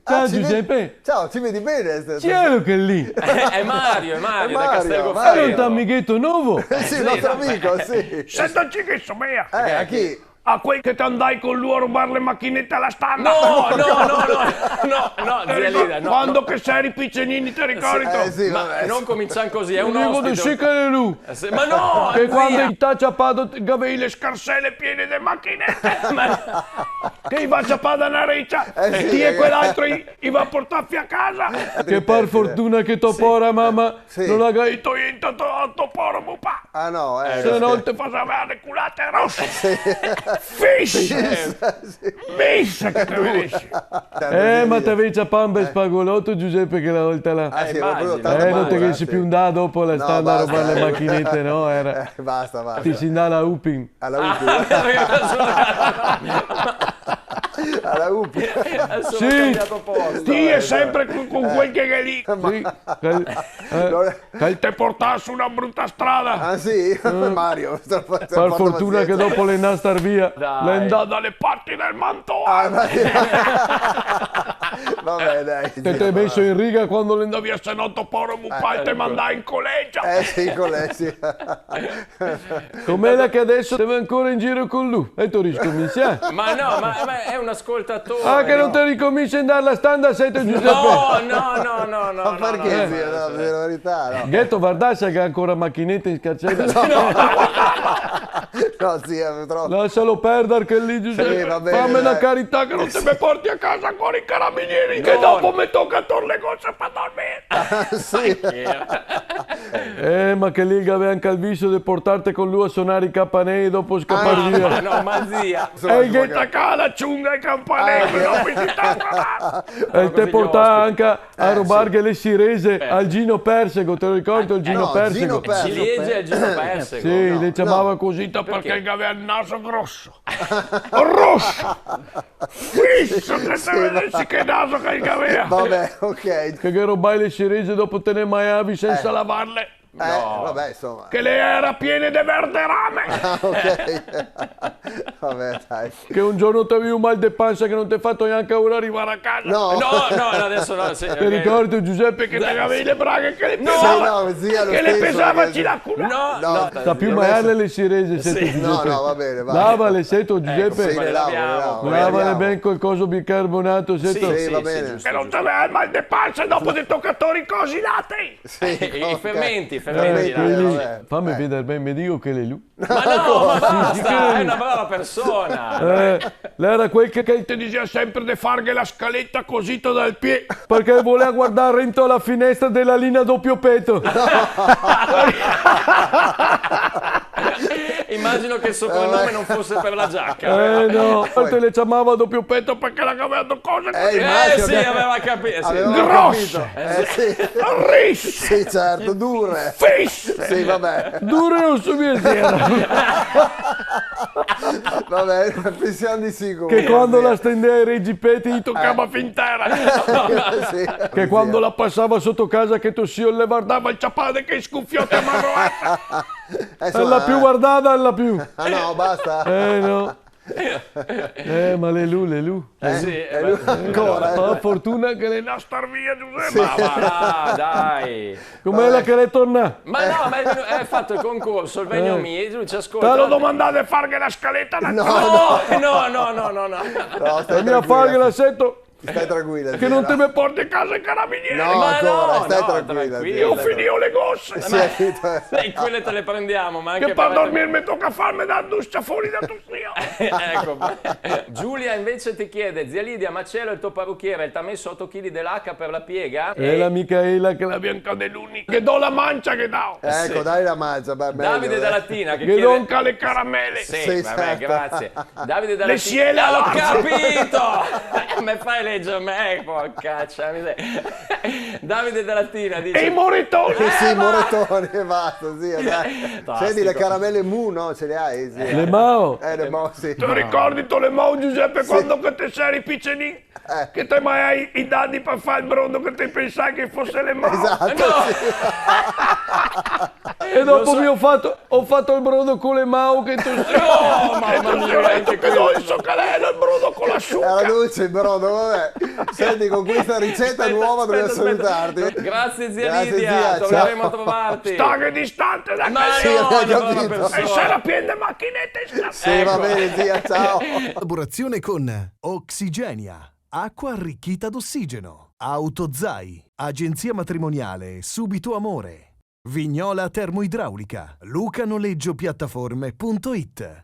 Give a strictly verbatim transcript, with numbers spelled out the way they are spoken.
Ciao, Giuseppe. Ciao, ci vedi bene? Chi xe quel lì? Xe Mario, xe Mario, da Castel Goffredo. Xe un to amigheto novo? Eh, sì, el nostro amico, sì. Senta, chi che somea? Eh, a chi? A quel che te ndai con lu a robar le machinete a la standa. No, no, no, no, no, no, zia Lidia, no. Quando che se eri picenini, te ricordi? Eh, sì, vabbè. Ma no cominciar cusì, xe un ospite. Digo de sì che l'è lu. Eh, sì, ma no, zia! Che quando i t'à ciapà, che gavevi le scarsele piene de machinete. Ma che i va ciapà da na recia, eh, sì, ti e quel'altro i, i va portà fin a casa. Che par fortuna che to pora mama no la ga dito gnente a to, a to poro papà. Ah, no, eh. Se no te faseva le culate rose. Sì. Fis! Fis, sì. Misa che te vedesi. Eh, ma te vedi ciapà un bel spagoloto, Giuseppe, quela volta là. Ah, sì, proprio tanto. Eh, no te ghesi più ndà dopo la standa a robar le machinete, no? Era... Eh, basta, basta. Te si ndà a la Upim. A la Upim. Ah, vero, vero, vero. A la Upim. Sì. Ti e sempre con, con quel che xe lì. Sì. Quel, eh. Che el te portà su na bruta strada. Ah, sì? Eh. Mario, par fortuna che dopo l'è ndà a star via. Dai. L'è ndà da le parti del Mantoan. Ah, ma... Vabbè, dai, sì, te, te meso in riga quando l'è ndà via, se no to poro papà te mandava in colegio. Eh, sì, in colegio. Com'ela che adeso te va ancora in giro con lu? E te riscominsia? Ma no, ma, ma xe un ascoltatore, no? Ah, che no te ricominsi a ndar a la standa, sento, Giuseppe? No, no, no, no, no. Ma parché, zio? No, no, no, no, no, no. Gheto vardà se el ga ancora machinete in scarsela? No. No, zio, tropo. Lasalo perdar quel lì, Giuseppe. Sì, va ben, dai. Fame na carità, che no te me porti a casa ancora i carabinieri, che dopo me toca tor le gose par dormir. Ah, sì. Eh, ma quel lì el gaveva anca el visio de portarte con lu a sonar i campanei e dopo scapar via. Ah, ma no, ma zia. E el ghe tacava la ciunga ai campanei, eh, dopo i te tacava. E el te portava anca a robarghe le cirese al Gino Persego, te lo ricordi el Gino Persego? No, Gino Persego. Ciliegie al Gino Persego, no. Sì, le ciamava cusì parché el gaveva el naso groso. Roso! Fiso, che te vedesi che naso che el gaveva! Vabbè, ok. Che, che robai le cirese dopo te ne maeavi sensa lavarle. Eh, vabbè, insoma. Che le era piene de verderame! Ah, ok. Vabbè, dai. Che un giorno te gavevi un mal de pansa che no te ga fato gnanca ora rivar a casa. No. No, no, adeso no, sì, ok. Te ricordi, Giuseppe, che te gavevi le braghe che le pesava? Sì, no, zia, lo steso, che le pesava, eh, circa una... No, no, no, no. Sa più maearle le cirese, sento, Giuseppe. No, no, va ben, va. Lavale, sento, Giuseppe. Eco, sì, le lavo, le lavo. Lavale ben col coso bicarbonato, sento. Sì, sì, va ben. Che no te gavè el mal de pansa dopo de tocar tor i cosi latei. Sì, ok. Eh, i fermenti, i fermenti, dai. Fermenti, vabbè. Fame vedar ben, me digo che l'è lu. Ma no, ma basta, sì, sì, che l'è na brava persona. Eh, l'era quel che, che te diseva sempre de farghe la scaleta cusì dal pie. Parché voleva guardar rento la finestra dela lina dopio peto. Immagino che il soprannome non fosse per la giacca. Eh, no. Te le ciamava dopio peto parché la gaveva do cose cusì. Eh, immagino. Eh, sì, che aveva capi-, eh, sì. Aveva capito. Grosse. Eh, sì. Risse. Sì, certo, dure. Fisse. Sì, vabbè. Dure no so mi se era. Vabbè, pensiamo di sì comunque. Che quando la stendea i regipeti i tocava fin tera. Sì, sì. Che quando la pasava soto casa che to zio le vardava el ciapà de che scufiote marroate. Eh, insoma, la più vardada, la più. Ah, no, basta. Eh, no. Eh, ma l'è lu, l'è lu. Eh, sì, eh, l'è lu ancora, eh. Par fortuna che l'è ndà a star via, Giuseppe. Sì. Ma va là, dai. Come la che l'è tornà? Ma no, ma el, el ga fato el concorso, el vegno mi, lu ci ascolta. Te lo domandà de farghe la scaleta? No, no, no, no, no, no. No, stai tranquilla. Bisogna farghe la, sento. Stai tranquilla, che no te me porti a casa i carabinieri. No, ancora, stai tranquilla, zia. Io ho finito le gocce. Sì, sì, quelle te le prendiamo, ma anche... Che par dormir me toca farme dar do sciafoni da to zio. Ecco. Giulia invece ti chiede: "Zia Lidia, ma Cielo, il tuo parrucchiere, el t'ha meso oto chili de laca per la piega?" E la Micaela che la bianca de luni. Che do la mancia che dao. Ecco, sì, dai la mancia, va meglio, dai. Davide da Latina che chiede... Che do anca le caramele. Sì, sì, vabbè, certo. Grazie. Davide da Latina. Le siele. Ah, ho capito! Me fai leggere me, porca miseria. Davide da Latina dice... E i moretoni! Eh, sì, i moretoni e basta, zio, dai. Fantastico. Senti, le caramele Mu, no? Ce le hai, zio? Le Mao. Eh, le Mao, sì. Te ricordi te le Mao, Giuseppe, quando che te seri picenin? Eh. Che te maeavi i dadi par far el brodo che te pensavi che fose le Mao. Esatto, sì. E dopo mi ho fatto, ho fatto il brodo con le mau che tu... Oh, mamma mia, anche che quello. Dolce, che bello il brodo con la suca. Era dolce il brodo, vabbè. Senti, con questa ricetta Aspetta, nuova dobbiamo aspetta, aspetta. Salutarti. Grazie, zia Grazie, Lidia, zia, ciao. Torneremo a trovarti. Staghe distante da Ma casa. Sì, no, ho una brava capito. persona. E se la piende macchinette, sta... Sì, va bene, zia, ciao. Collaborazione con Oxygenia, acqua arricchita d'ossigeno, Autozai, agenzia matrimoniale Subito Amore, Vignola Termoidraulica, Luca Noleggio Piattaforme punto it.